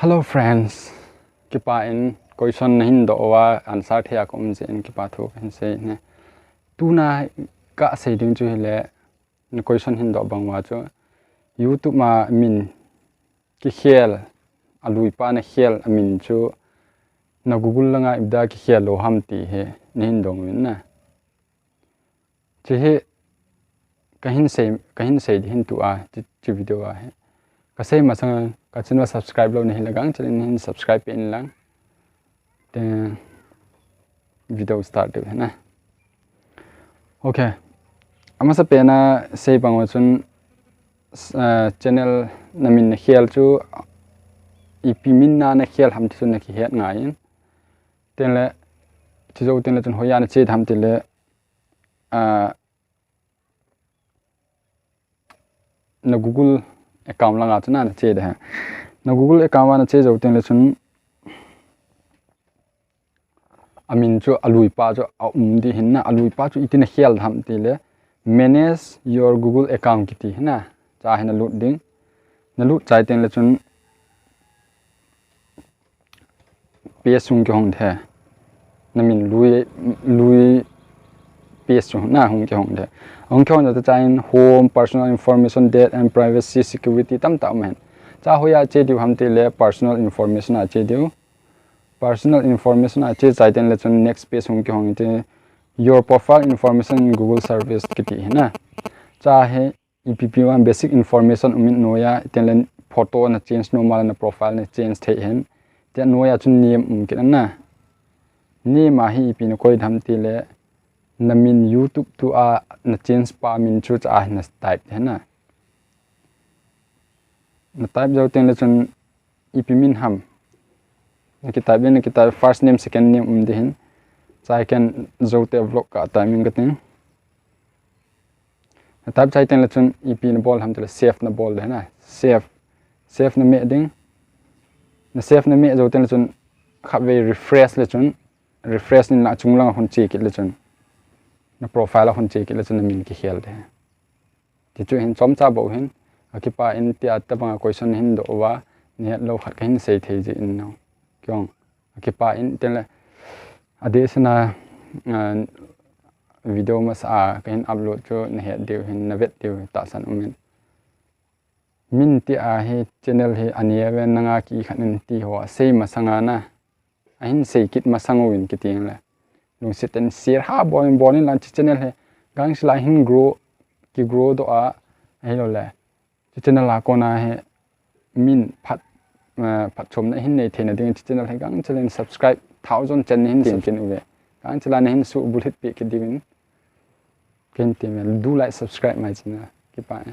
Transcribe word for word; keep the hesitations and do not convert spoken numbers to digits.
Hello friends, kipa in. Question nahin doh uva answer thei a ka um jeh in kipa thu kahin sei e. Tuna kasei ding chu hile, na question hin doh bang uva chu YouTube a min kikhel, aluipa nakhel amin chu na Google langa ipi dia kikhel lou ham ti hi nahin dong uvin na. Hiche hi kahin sei, kahin sei ding ahin tua, hiche, hiche video a hi. Kasei masang a ka channel subscribe lou nahi le gangchel in nahin subscribe peh in lang. Te video start diu ahi na. Okay. Amasapen a sei bang uva chun, channel namin nakhel chu ipi min a nakhel ham ti chu nakihet ngai in. Tengle, chujou tengle chun hoiya nache ham tile, na Google account langa chun nache ding ahi. Na Google account a nache jou tengle chun amin chu aluipa chu aum ding ahin na, aluipa chu iti nakhel ham tile manage your Google account kiti ahi na. Chua hi nalut ding. Nalut chai tengle chun page hung kihong ding ahi. Namin lui, lui page chu na hung kihong ding ahi. Hung kihong jou tah chun home, personal information, data and privacy, security tamtah um ahin. Chua hoiya che diu ham tile personal information a che diu. Personal information a che chai tengle chun next page hung kihong ding ahi, your profile information in Google service kiti ahi na. Chua hi ipi ipi vang basic information um in noiya, tengle photo na change nom a le na profile na change thei ahin. Tia noiya chun name um kit ahi na. Name a hi ipi nakoi ham tile namin YouTube tua na change pa min chu chua hi na type ding ahi na. Na type jou tengle chun ipi min ham. Nakitype ding, nakitype first name, second name um ding ahin. Chua hi ken Zote Vlog ka type in kating. Na type chai tengle chun ipi nabol ham tile save nabol ding ahi na. Save. Save nameh ding. Na save nameh jou tengle chun khatvei refresh le chun, refresh in lang achung langa hung che kit le chun, na profile a hung che kit le chun namin kikhel ding ahi. Tichu hin chomcha bou ahin, akipa in tia tabanga question nahin doh uva, nahet lou khat kahin sei thei jeh in na. Kihong, akipa in tengle, adeh sena, video masa a kahin upload chu nahet diu ahin, navet diu tahsan um in. Min tia hi channel hi anei ve nanga kikhat in ti ho asei masanga na, ahin sei kit masang uvin kiti le, lungset in share ha bol in bol in lang, hiche channel hi gangchel a hin grow, kigrow doh a, ahiloule hiche channel a kona hi min phat, phatchomna hin nei theina ding, hiche channel hi gangchel in subscribe thousand chan nahin sub kit uve. Gangchel a nahin subulhit peh kit diuvin kahin ti uve. Do like, subscribe mai china, kipa e.